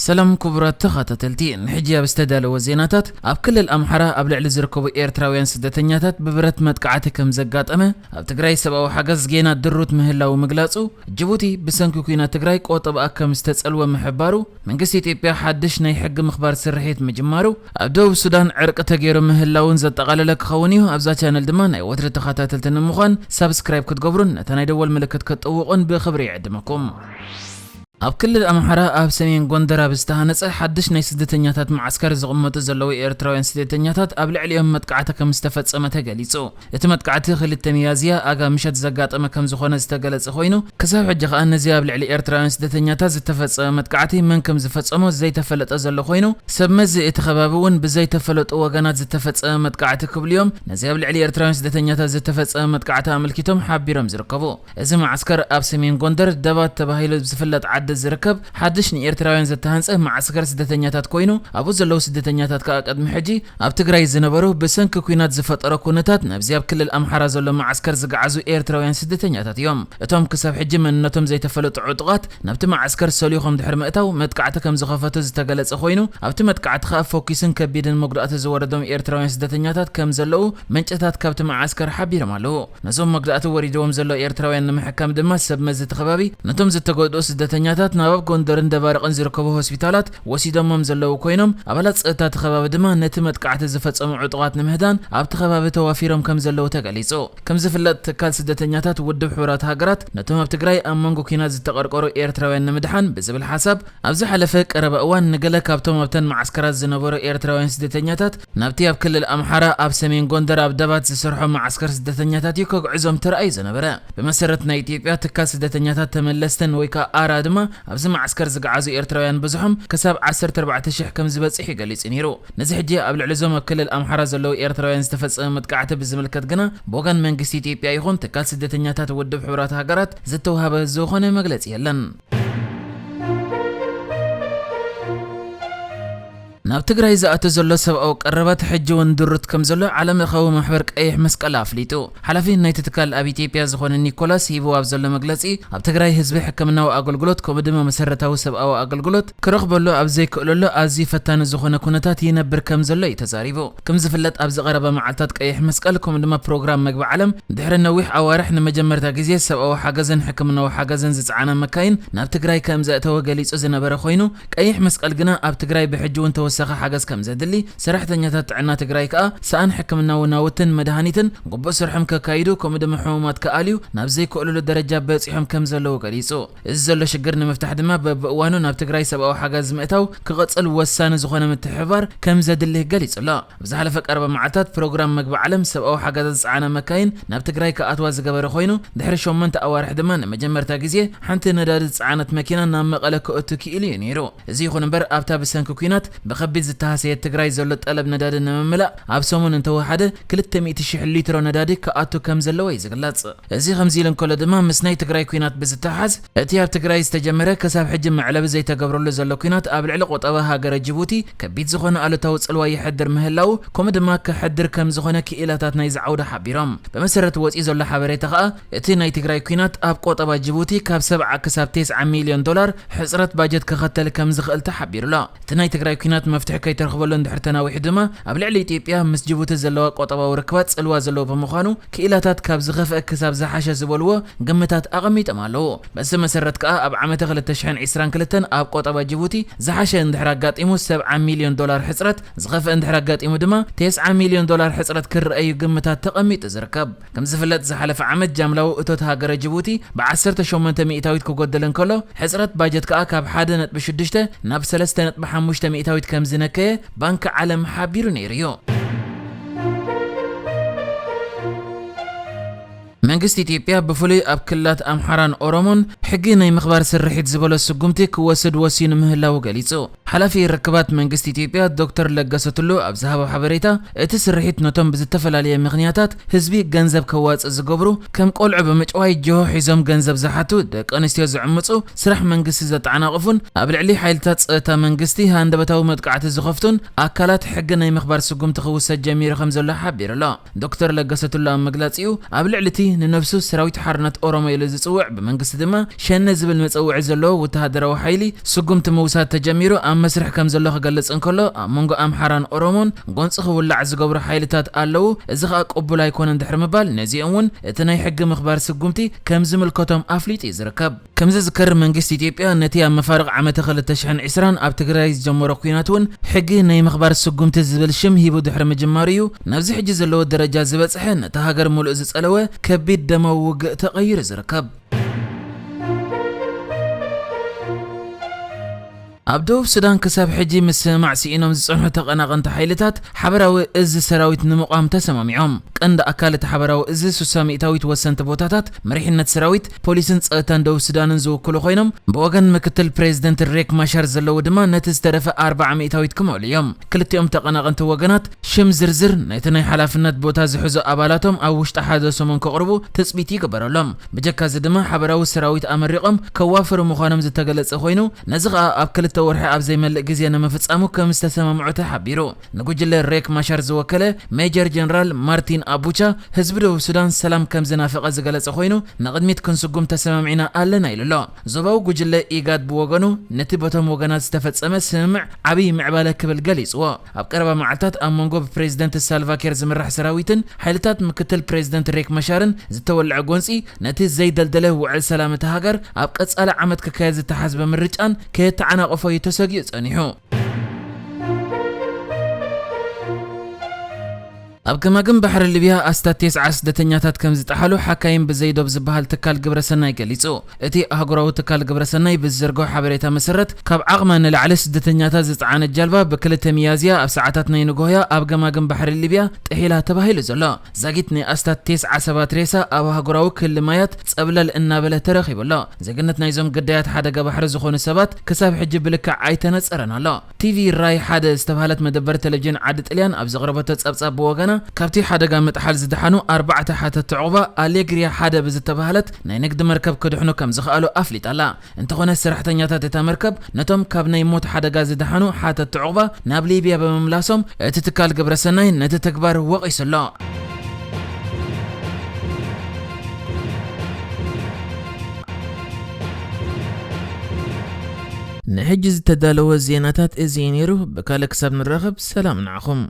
ሰላም ክቡራት ተኸታተልቲ፣ ንሕጂ ኣብ ዝተዳለወ ዜናታት፣ ኣብ ክልል ኣምሓራ ኣብ ልዕሊ ዝርከቡ ኤርትራውያን ስደተኛታት ብብረት መጥቃዕቲ ከም ዘጋጠመ፣ ኣብ ትግራይ ሰብኣዊ ሓገዝ ጌና ድሩት ምህላው ምግላጹ፣ ጅቡቲ ብሰንኪ ኲናት ትግራይ ቆጠብኣ ከም ዝተጸልወ ምሕባሩ፣ መንግስቲ ኢትዮጵያ ሓድሽ ናይ ሕጊ ምኽባር ስርሒት ምጅማሩ፣ ኣብ ደቡብ ሱዳን ዕርቂ ተገይሩ ምህላውን ዘጠቓለለ ክኸውን እዩ። ኣብዛ ቻነል ድማ ናይ ወትሪ ተኸታተልቲ ንምዃን ሳብስክራይብ ክትገብሩን ነታ ናይ ደወል ምልክት ክትጥውቑን ብኽብሪ ይዕድመኩም። ኣብ ክልል ኣምሓራ ኣብ ሰሜን ጎንደር ኣብ ዝተሃነጸ ሓድሽ ናይ ስደተኛታት መዓስከር ዝቕመጡ ዘለዉ ኤርትራውያን ስደተኛታት ኣብ ልዕሊኦም መጥቃዕቲ ከም ዝተፈጸመ ተገሊጹ። እቲ መጥቃዕቲ ክልተ ሚያዝያ ኣጋ ምሸት ዘጋጠመ ከም ዝኾነ ዝተገለጸ ኮይኑ፣ ክሳብ ሕጂ ከኣ ነዚ ኣብ ልዕሊ ኤርትራውያን ስደተኛታት ዝተፈጸመ መጥቃዕቲ መን ከም ዝፈጸሞ ዘይተፈለጠ ዘሎ ኮይኑ፣ ሰብ መዚ እቲ ከባቢ እውን ብዘይተፈለጡ ወገናት ዝተፈጸመ መጥቃዕቲ ክብሉ እዮም ነዚ ኣብ ልዕሊ ኤርትራውያን ስደተኛታት ዝተፈጸመ መጥቃዕቲ ኣመልኪቶም ሓቢሮም ዝርከቡ። እዚ መዓስከር ኣብ ሰሜን ጎንደር ደባት ተባሂሉ ዝፍለጥ ዓዲ ዝርከብ ሓድሽ ንኤርትራውያን ዝተሃንጸ መዓስከር ስደተኛታት ኮይኑ፣ ኣብኡ ዘለዉ ስደተኛታት ከኣ ቅድሚ ሕጂ ኣብ ትግራይ ዝነበሩ ብሰንኪ ኲናት ዝፈጠሮ ኩነታት ናብዚ ኣብ ክልል ኣምሓራ ዘሎ መዓስከር ዝገዓዙ ኤርትራውያን ስደተኛታት እዮም። እቶም ክሳብ ሕጂ መንነቶም ዘይተፈለጡ ዕጡቓት ናብቲ መዓስከር ሰሊኾም ድሕሪ ምእታው መጥቃዕቲ ከም ዝኸፈቱ ዝተገለጸ ኮይኑ፣ ኣብቲ መጥቃዕቲ ከኣ ፎኪስን ከቢድን መጉዳእቲ ዝወረዶም ኤርትራውያን ስደተኛታት ከም ዘለዉ ምንጭታት ካብቲ መዓስከር ሓቢሮም ኣለዉ። ነዞም መጉዳእቲ ወሪድዎም ዘለዉ ኤርትራውያን ንምሕካም ድማ ሰብ መዚ እቲ ከባቢ ነቶም ዝተጎድኡ ስደተኛታት ናብ ኣብ ጎንደርን ደባርቕን ዝርከቡ ሆስፒታላት ወሲዶሞም ዘለዉ ኮይኖም፣ ኣባላት ጸጥታ እቲ ከባቢ ድማ ነቲ መጥቃዕቲ ዝፈጸሙ ዕጡቓት ንምህዳን ኣብቲ ከባቢ ተዋፊሮም ከም ዘለዉ ተገሊጹ። ከም ዝፍለጥ፣ ትካል ስደተኛታት ውድብ ሕቡራት ሃገራት ነቶም ኣብ ትግራይ ኣብ መንጎ ኲናት ዝተቐርቀሩ ኤርትራውያን ንምድሓን ብዝብል ሓሳብ፣ ኣብ ዝሓለፈ ቀረባ እዋን ንገለ ካብቶም ኣብተን መዓስከራት ዝነበሩ ኤርትራውያን ስደተኛታት ናብቲ ኣብ ክልል ኣምሓራ ኣብ ሰሜን ጎንደር ኣብ ደባት ዝሰርሖ መዓስከር ስደተኛታት እዩ ከግዕዞም ተራእዩ ዝነበረ። ብመሰረት ናይ ኢትዮጵያ ትካል ስደተኛታት ተመለስትን ወይ ከኣ ኣራ ድማ ኣብዚ መዓስከር ዝገዓዙ ኤርትራውያን ብዙሖም ክሳብ ዓሰርተ ኣርባዕተ ሽሕ ከም ዝበጽሕ እዩ ገሊጹ ነይሩ። ነዚ ሕጂ ኣብ ልዕሊ እዞም ኣብ ክልል ኣምሓራ ዘለዉ ኤርትራውያን ዝተፈጸመ መጥቃዕቲ ብዝምልከት ግና ብወገን መንግስቲ ኢትዮጵያ ይኹን ትካል ስደተኛታት ውድብ ሕቡራት ሃገራት ዝተውሃበ ዝኾነ መግለጺ የለን። ናብ ትግራይ ዝኣቱ ዘሎ ሰብኣዊ ቀረባት ሕጂ እውን ድሩት ከም ዘሎ ዓለም ለኻዊ ማሕበር ቀይሕ መስቀል ኣፍሊጡ። ሓላፊ ናይቲ ትካል ኣብ ኢትዮጵያ ዝኾነ ኒኮላስ ሂቡ ኣብ ዘሎ መግለጺ፣ ኣብ ትግራይ ህዝቢ ሕክምናዊ ኣገልግሎት ከምኡ ድማ መሰረታዊ ሰብኣዊ ኣገልግሎት ክረኽበሉ ኣብ ዘይክእለሉ ኣዝዩ ፈታኒ ዝኾነ ኩነታት ይነብር ከም ዘሎ እዩ ተዛሪቡ። ከም ዝፍለጥ፣ ኣብዚ ቀረባ መዓልታት ቀይሕ መስቀል ከምኡ ድማ ፕሮግራም መግቢ ዓለም ድሕሪ ነዊሕ ኣዋርሕ ንመጀመርታ ግዜ ሰብኣዊ ሓገዝን ሕክምናዊ ሓገዝን ዝጸዓና መካይን ናብ ትግራይ ከም ዘእተወ ገሊጹ ዝነበረ ኮይኑ፣ ቀይሕ መስቀል ግና ኣብ ትግራይ ብሕጂ እውን ተወሳኺ ሓገዝ ከም ዘድሊ፣ ሰራሕተኛታት ጥዕና ትግራይ ከኣ ሰኣን ሕክምናዊ ናውትን መድሃኒትን ግቡእ ስርሖም ከካይዱ ከምኡ ድማ ሕሙማት ክኣልዩ ናብ ዘይክእልሉ ደረጃ በጺሖም ከም ዘለዉ ገሊጹ። እዚ ዘሎ ሽግር ንምፍታሕ ድማ በብእዋኑ ናብ ትግራይ ሰብኣዊ ሓገዝ ምእታው ክቕጽል ወሳኒ ዝኾነ ምትሕብባር ከም ዘድሊ ገሊጹ ኣሎ። ኣብ ዝሓለፈ ቀረባ መዓልታት ፕሮግራም መግቢ ዓለም ሰብኣዊ ሓገዛት ዝጸዓና መካይን ናብ ትግራይ ክኣትዋ ዝገበረ ኮይኑ፣ ድሕሪ ሸሞንተ ኣዋርሕ ድማ ንመጀመርታ ግዜ ሓንቲ ነዳዲ ዝጸዓነት መኪና ናብ መቐለ ክእቱ ክኢሉ እዩ ነይሩ። እዚ ይኹን እምበር፣ ኣብታ ብሰንኪ ኲናት ብኸቢድ ዝተሃሰየት ትግራይ ዘሎ ጠለብ ነዳዲ ንምምላእ ኣብ ሰሙን እንተወሓደ ክልተ ሚእቲ ሽሕ ሊትሮ ነዳዲ ክኣቱ ከም ዘለዎ እዩ ዝግለጽ። እዚ ከምዚ ኢሉ እንከሎ ድማ፣ ምስ ናይ ትግራይ ኲናት ብዝተሓዝ፣ እቲ ኣብ ትግራይ ዝተጀመረ ክሳብ ሕጂ መዕለቢ ዘይተገብረሉ ዘሎ ኲናት ኣብ ልዕሊ ቁጠባ ሃገረ ጅቡቲ ከቢድ ዝኾነ ኣሉታዊ ጽልዋ ይሕድር ምህላው፣ ከምኡ ድማ ክሕድር ከም ዝኾነ ክኢላታት ናይዚ ዓውዲ ሓቢሮም። ብመሰረት ወጺኡ ዘሎ ሓበሬታ ከኣ፣ እቲ ናይ ትግራይ ኲናት ኣብ ቆጠባ ጅቡቲ ካብ ሰብዓ ክሳብ ተስዓ ሚልዮን ዶላር ሕጽረት ባጀት ክኸተል ከም ዝኽእል ተሓቢሩ ኣሎ። እቲ ናይ ትግራይ ኲናት መፍትሒ ከይተረኽበሉ እንድሕር ተናዊሑ ድማ፣ ኣብ ልዕሊ ኢትዮጵያ ምስ ጅቡቲ ዘለዋ ቆጠባዊ ርክባት ጽልዋ ዘለዎ ብምዃኑ፣ ክኢላታት ካብ ዝኸፍአ ክሳብ ዝሓሸ ዝበልዎ ግምታት ኣቐሚጦም ኣለዉ። በዚ መሰረት ከኣ፣ ኣብ ዓመተ ክልተ ሽሕን ዕስራን ክልተን ኣብ ቆጠባ ጅቡቲ ዝሓሸ እንድሕር ኣጋጢሙ ሰብዓ ሚልዮን ዶላር ሕጽረት፣ ዝኸፍአ እንድሕር ኣጋጢሙ ድማ ተስዓ ሚልዮን ዶላር ሕጽረት ክረኣዩ ግምታት ተቐሚጡ ዝርከብ። ከም ዝፍለጥ፣ ዝሓለፈ ዓመት ጃምላዊ እቶት ሃገረ ጅቡቲ ብዓሰርተ ሸሞንተ ሚእታዊት ክጎደል እንከሎ፣ ሕጽረት ባጀት ከኣ ካብ ሓደ ነጥቢ ሽዱሽተ ናብ ሰለስተ ነጥቢ ሓሙሽተ ሚእታዊት ከም ዝነከየ ባንኪ ዓለም ሓቢሩ ነይሩ እዩ። መንግስቲ ኢትዮጵያ ብፍሉይ ኣብ ክልላት ኣምሓራን ኦሮሞን ሕጊ ናይ ምኽባር ስርሒት ዝበሎ ስጉምቲ ክወስድ ወሲኑ ምህላዉ ገሊጹ። ሓላፊ ርክባት መንግስቲ ኢትዮጵያ ዶክተር ለገሰ ቱሉ ኣብ ዝሃቦ ሓበሬታ፣ እቲ ስርሒት ነቶም ብዝተፈላለየ ምኽንያታት ህዝቢ ገንዘብ ከዋጽእ ዝገብሩ፣ ከም ቆልዑ ብምጭዋይ ጅሆ ሒዞም ገንዘብ ዝሓቱ፣ ደቂ ኣንስትዮ ዝዕምጹ፣ ስራሕ መንግስቲ ዘጠዓናቕፉን ኣብ ልዕሊ ሓይልታት ጸጥታ መንግስቲ ሃንደበታዊ መጥቃዕቲ ዝኸፍቱን ኣካላት ሕጊ ናይ ምኽባር ስጉምቲ ክውሰድ ጀሚሩ ከም ዘሎ ሓቢሩ ኣሎ። ዶክተር ለገሰ ቱሉ ኣብ መግለጺኡ፣ ኣብ ልዕሊ እቲ ንነብሱ ሰራዊት ሓርነት ኦሮሞ ኢሉ ዝጽውዕ፣ ብመንግስቲ ድማ ሸነ ዝብል መጸውዒ ዘለዎ ወተሃደራዊ ሓይሊ ስጉምቲ ምውሳድ ተጀሚሩ ኣብ መስርሕ ከም ዘሎ ክገልጽ እንከሎ፣ ኣብ መንጎ ኣምሓራን ኦሮሞን ጎንጺ ክውላዕ ዝገብሩ ሓይልታት ኣለዉ፣ እዚ ከኣ ቅቡል ኣይኮነን ድሕሪ ምባል፣ ነዚኦም እውን እቲ ናይ ሕጊ ምኽባር ስጉምቲ ከም ዝምልከቶም ኣፍሊጡ እዩ ዝርከብ። ከም ዝዝከር፣ መንግስቲ ኢትዮጵያ ነቲ ኣብ መፋርቕ ዓመተ ክልተ ሽሕን ዕስራን ኣብ ትግራይ ዝጀመሮ ኲናት እውን ሕጊ ናይ ምኽባር ስጉምቲ ዝብል ሽም ሂቡ ድሕሪ ምጅማሩ እዩ ናብዚ ሕጂ ዘለዎ ደረጃ ዝበጽሐ፣ ነታ ሃገር ምሉእ ዝጸለወ ከቢድ ደማዊ ውግእ ተቐይሩ ዝርከብ። ኣብ ደቡብ ሱዳን ክሳብ ሕጂ ምስምማዕ ስኢኖም ዝጸንሑ ተቐናቐንቲ ሓይልታት ሓበራዊ እዚ ሰራዊት ንምቋም ተሰማሚዖም። ቀንዲ ኣካል እቲ ሓበራዊ እዚ ሱሳ ሚእታዊት ወሰንቲ ቦታታት መሪሕነት ሰራዊት፣ ፖሊስን ጸጥታን ደቡብ ሱዳንን ዝውክሉ ኮይኖም፣ ብወገን ምክትል ፕሬዚደንት ሬክ ማሻር ዘለዉ ድማ ነቲ ዝተረፈ ኣርብዓ ሚእታዊት ክመሉ እዮም። ክልቲኦም ተቐናቐንቲ ወገናት ሽም ዝርዝር ናይቲ ናይ ሓላፍነት ቦታ ዝሕዙ ኣባላቶም ኣብ ውሽጢ ሓደ ሰሙን ከቕርቡ ትጽቢት ይግበረሎም። ብጀካዚ ድማ ሓበራዊ ሰራዊት ኣመሪቖም ከዋፍሩ ምዃኖም ዝተገለጸ ኮይኑ፣ ነዚ ኸኣ ኣብ ክልተ ወርሒ ኣብ ዘይመልእ ግዜ ንምፍጻሙ ከም ዝተሰማምዑ ተሓቢሩ። ንጉጅለ ሬክ ማሻር ዝወከለ ሜጀር ጀነራል ማርቲን ኣቡቻ፣ ህዝቢ ደቡብ ሱዳን ሰላም ከም ዝናፈቐ ዝገለጸ ኮይኑ፣ ንቕድሚት ክንስጉም ተሰማሚዕና ኣለና ኢሉ ኣሎ። ዞባዊ ጉጅለ ኢጋድ ብወገኑ፣ ነቲ በቶም ወገናት ዝተፈጸመ ስምምዕ ዓብዪ ምዕባለ ክብል ገሊጽዎ። ኣብ ቀረባ መዓልታት ኣብ መንጎ ብፕሬዚደንት ሳልቫኪር ዝምራሕ ሰራዊትን ሓይልታት ምክትል ፕሬዚደንት ሬክ ማሻርን ዝተወልዐ ጎንጺ፣ ነቲ ዘይደልደለ ውዕል ሰላም እታ ሃገር ኣብ ቀጻሊ ዓመት ክካየድ ዝተሓስበ ምርጫን ከየተዓናቕፎ እዩ ተሰጊኡ ጸኒሑ። ኣብ ገማግም ባሕሪ ሊብያ ኣስታት ተስዓ ስደተኛታት ከም ዝጠሓሉ ሓካይም ብዘይዶብ ዝበሃል ትካል ግብረሰናይ ገሊጹ። እቲ ኣህጉራዊ ትካል ግብረሰናይ ብዝዘርግሖ ሓበሬታ መሰረት፣ ካብ ዓቕማ ንላዕሊ ስደተኛታት ዝጸዓነት ጃልባ ብክልተ ሚያዝያ ኣብ ሰዓታት ናይ ንግሆያ ኣብ ገማግም ባሕሪ ሊብያ ጥሒላ ተባሂሉ ዘሎ። ዛጊት ናይ ኣስታት ተስዓ ሰባት ሬሳ ኣብ ኣህጉራዊ ክሊ ማያት ጸብለል እናበለ ተረኺቡ ኣሎ። ዜግነት ናይዞም ግዳያት ሓደጋ ባሕሪ ዝኾኑ ሰባት ክሳብ ሕጂ ብልክዕ ኣይተነጸረን ኣሎ። ቲቪ ራይ ሓደ ዝተባህለት መደበር ቴሌቪዥን ዓዲ ጥልያን ኣብ ዘቕረበቶ ጸብጻብ ብወገና፣ ካብቲ ሓደጋ ምጥሓል ዝደሓኑ ኣርባዕተ ሓተቲ ዑቕባ ኣሌግሪያ ሓደ ብዝተባህለት ናይ ንግዲ መርከብ ክድሕኑ ከም ዝኸኣሉ ኣፍሊጣ ኣላ። እንተኾነ፣ ሰራሕተኛታት እታ መርከብ ነቶም ካብ ናይ ሞት ሓደጋ ዝደሓኑ ሓተቲ ዑቕባ ናብ ሊብያ ብምምላሶም፣ እቲ ትካል ግብረሰናይ ነቲ ተግባር ወቒሱ ኣሎ። ንሕጂ ዝተዳለወ ዜናታት እዚ እዩ ነይሩ። ብካልእ ክሳብ ንራኸብ፣ ሰላም ንዓኹም።